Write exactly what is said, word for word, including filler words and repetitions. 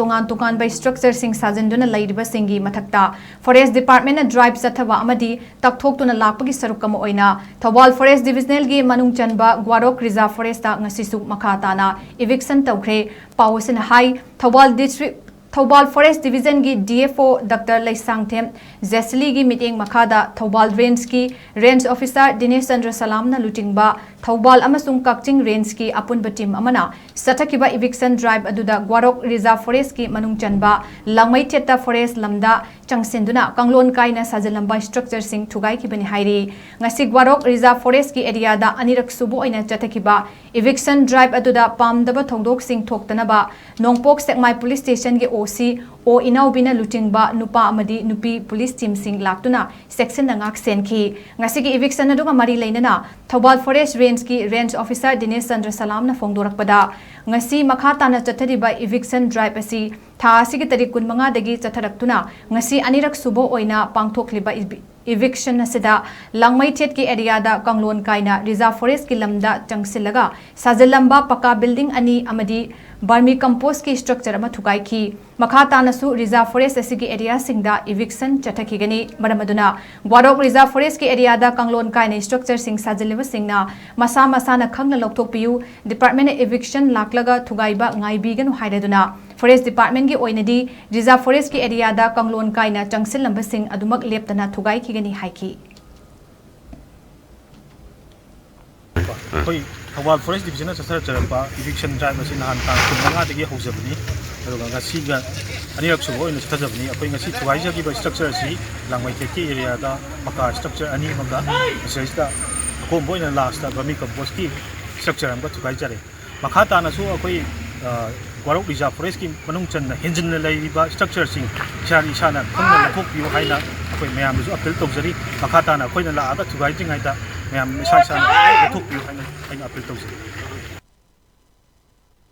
ꯇꯣꯉꯥꯟ ꯇꯣꯉꯥꯟꯕ structureꯁꯤꯡ ꯁꯥꯖꯤꯟꯗꯨꯅ ꯂꯩꯔꯤꯕꯁꯤꯡꯒꯤ ꯃꯊꯛꯇ Forest Departmentꯅ drive ꯆꯠꯊꯕ ꯑꯃꯗꯤ ꯇꯛꯊꯣꯛꯇꯨꯅ ꯂꯥꯛꯄꯒꯤ ꯁꯔꯨꯛ ꯑꯃ ꯑꯣꯏꯅ ꯊꯧꯕꯥꯜ Forest Divisionalꯒꯤ ꯃꯅꯨꯡ ꯆꯟꯕ ꯒ꯭ꯋꯥꯔꯣꯛ Reserve Forestꯇ ꯉꯁꯤꯁꯨ ꯃꯈꯥ ꯇꯥꯅ eviction ꯇꯧꯈ꯭ꯔꯦ꯫ ꯄꯥꯎ ꯑꯁꯤꯅ ꯍꯥꯏ, Thoubal District, Thoubal Forest Divisionꯒꯤ D F O Doctor Leishangthem ꯖꯦꯁꯂꯤꯒꯤ ꯃꯤꯠꯌꯦꯡ ꯃꯈꯥꯗ ꯊꯧꯕꯥꯜ Rangeꯀꯤ Range Officer ꯗꯤꯅꯦꯁ ꯆꯟꯗ꯭ꯔ ꯁꯂꯥꯝꯅ ꯂꯨꯆꯤꯡꯕ ꯊꯧꯕꯥꯜ ꯑꯃꯁꯨꯡ ꯀꯛꯆꯤꯡ Rangeꯀꯤ ꯑꯄꯨꯟꯕ team ꯑꯃꯅ ꯆꯠꯊꯈꯤꯕ eviction drive ꯑꯗꯨꯗ ꯒ꯭ꯋꯥꯔꯣꯛ Reserve Forestꯀꯤ ꯃꯅꯨꯡ ꯆꯟꯕ ꯂꯥꯡꯃꯩꯊꯦꯠꯇ forest ꯂꯝꯗ ꯆꯪꯁꯤꯟꯗꯨꯅ ꯀꯥꯡꯂꯣꯟ ꯀꯥꯏꯅ ꯁꯥꯖꯤꯜꯂꯝꯕ structureꯁꯤꯡ ꯊꯨꯒꯥꯏꯈꯤꯕꯅꯤ ꯍꯥꯏꯔꯤ꯫ ꯉꯁꯤ ꯒ꯭ꯋꯥꯔꯣꯛ Reserve Forestꯀꯤ areaꯗ ꯑꯅꯤꯔꯛ ꯁꯨꯕ ꯑꯣꯏꯅ ꯆꯠꯊꯈꯤꯕ eviction drive ꯑꯗꯨꯗ ꯄꯥꯝꯗꯕ ꯊꯧꯗꯣꯛꯁꯤꯡ ꯊꯣꯛꯇꯅꯕ ꯅꯣꯡꯄꯣꯛ ꯁꯦꯛꯃꯥꯏ Police Stationꯒꯤ O C ꯑꯣ ꯏꯅꯥꯎꯕꯤꯅ ꯂꯨꯆꯤꯡꯕ ꯅꯨꯄꯥ ꯑꯃꯗꯤ ꯅꯨꯄꯤ police teamꯁꯤꯡ ꯂꯥꯛꯇꯨꯅ ꯆꯦꯛꯁꯤꯟꯅ ꯉꯥꯛ ꯁꯦꯟꯈꯤ꯫ ꯉꯁꯤꯒꯤ eviction ꯑꯗꯨꯒ ꯃꯔꯤ ꯂꯩꯅꯅ ꯊꯧꯕꯥꯜ Forest Rangeꯀꯤ Range Officer ꯗꯤꯅꯦꯁ ꯆꯟꯗ꯭ꯔ ꯁꯂꯥꯝꯅ ꯐꯣꯡꯗꯣꯔꯛꯄꯗ, ꯉꯁꯤ ꯃꯈꯥ ꯇꯥꯅ ꯆꯠꯊꯔꯤꯕ eviction drive ꯑꯁꯤ ꯊꯥ ꯑꯁꯤꯒꯤ ꯇꯥꯔꯤꯛ ꯀꯨꯟꯃꯉꯥꯗꯒꯤ ꯆꯠꯊꯔꯛꯇꯨꯅ ꯉꯁꯤ ꯑꯅꯤꯔꯛ ꯁꯨꯕ ꯑꯣꯏꯅ ꯄꯥꯡꯊꯣꯛꯂꯤꯕ evi-, eviction ꯑꯁꯤꯗ ꯂꯥꯡꯃꯩꯊꯦꯠꯀꯤ areaꯗ ꯀꯥꯡꯂꯣꯟ ꯀꯥꯏꯅ Reserve Forestꯀꯤ ꯂꯝꯗ ꯆꯪꯁꯤꯜꯂꯒ ꯁꯥꯖꯤꯜꯂꯝꯕ ꯄꯀꯥ building ꯑꯅꯤ ꯑꯃꯗꯤ vermi compostꯀꯤ structure ꯑꯃ ꯊꯨꯒꯥꯏꯈꯤ꯫ ꯃꯈꯥ ꯇꯥꯅꯁꯨ Reserve Forest ꯑꯁꯤꯒꯤ areaꯁꯤꯡꯗ eviction ꯆꯠꯊꯈꯤꯒꯅꯤ꯫ ꯃꯔꯝ ꯑꯗꯨꯅ ꯒ꯭ꯋꯥꯔꯣꯛ Reserve Forestꯀꯤ areaꯗ ꯀꯥꯡꯂꯣꯟ ꯀꯥꯏꯅ structureꯁꯤꯡ ꯁꯥꯖꯤꯜꯂꯤꯕꯁꯤꯡꯅ ꯃꯁꯥ ꯃꯁꯥꯅ ꯈꯪꯅ ꯂꯧꯊꯣꯛꯄꯤꯌꯨ, departmentꯅ eviction ꯂꯥꯛꯂꯒ ꯊꯨꯒꯥꯏꯕ ꯉꯥꯏꯕꯤꯒꯅꯨ ꯍꯥꯏꯔꯗꯨꯅ Forest Departmentꯀꯤ ꯑꯣꯏꯅꯗꯤ Reserve Forestꯀꯤ areaꯗ ꯀꯥꯡꯂꯣꯟ ꯀꯥꯏꯅ ꯆꯪꯁꯤꯜꯂꯝꯕꯁꯤꯡ ꯑꯗꯨꯃꯛ ꯂꯦꯞꯇꯅ ꯊꯨꯒꯥꯏꯈꯤꯒꯅꯤ ꯍꯥꯏꯈꯤ꯫ ꯑꯩꯈꯣꯏ ꯊꯧꯕꯥꯜ Forest Divisionꯅ ꯆꯠꯊꯖꯔꯛꯄ eviction drive ꯑꯁꯤ ꯅꯍꯥꯟ ꯇꯥꯡ ꯀꯨꯟꯃꯉꯥꯗꯒꯤ ꯍꯧꯖꯕꯅꯤ, ꯑꯗꯨꯒ ꯉꯁꯤꯒ ꯑꯅꯤꯔꯛ ꯁꯨꯕ ꯑꯣꯏꯅ ꯆꯠꯊꯖꯕꯅꯤ꯫ ꯑꯩꯈꯣꯏ ꯉꯁꯤ ꯊꯨꯒꯥꯏꯖꯈꯤꯕ structure ꯑꯁꯤ ꯂꯥꯡꯃꯩꯊꯦꯠꯀꯤ areaꯗ ꯄꯀꯥ structure ꯑꯅꯤ ꯑꯃꯒ ꯃꯁꯤꯗꯩꯁꯤꯗ ꯑꯀꯣꯝꯕ ꯑꯣꯏꯅ lastꯇ vermi compostꯀꯤ structure ꯑꯃꯒ ꯊꯨꯒꯥꯏꯖꯔꯦ꯫ ꯃꯈꯥ ꯇꯥꯅꯁꯨ ꯑꯩꯈꯣꯏ, ꯑ, ꯒ꯭ꯋꯥꯔꯣꯛ Reserve Forestꯀꯤ ꯃꯅꯨꯡ ꯆꯟꯅ ꯍꯦꯟꯖꯤꯟꯅ ꯂꯩꯔꯤꯕ structureꯁꯤꯡ ꯏꯁꯥꯅ ꯏꯁꯥꯅ ꯈꯪꯅ ꯂꯧꯊꯣꯛꯄꯤꯌꯨ ꯍꯥꯏꯅ ꯑꯩꯈꯣꯏ ꯃꯌꯥꯝꯗꯁꯨ appeal ꯇꯧꯖꯔꯤ꯫ ꯃꯈꯥ ꯇꯥꯅ ꯑꯩꯈꯣꯏꯅ ꯂꯥꯛꯑꯒ ꯊꯨꯒꯥꯏꯗ꯭ꯔꯤꯉꯩꯗ ꯃꯌꯥꯝ ꯏꯁꯥ ꯏꯁꯥꯅ ꯂꯧꯊꯣꯛꯄꯤꯌꯨ ꯍꯥꯏꯅ ꯑꯩꯅ appeal ꯇꯧꯖꯔꯤ꯫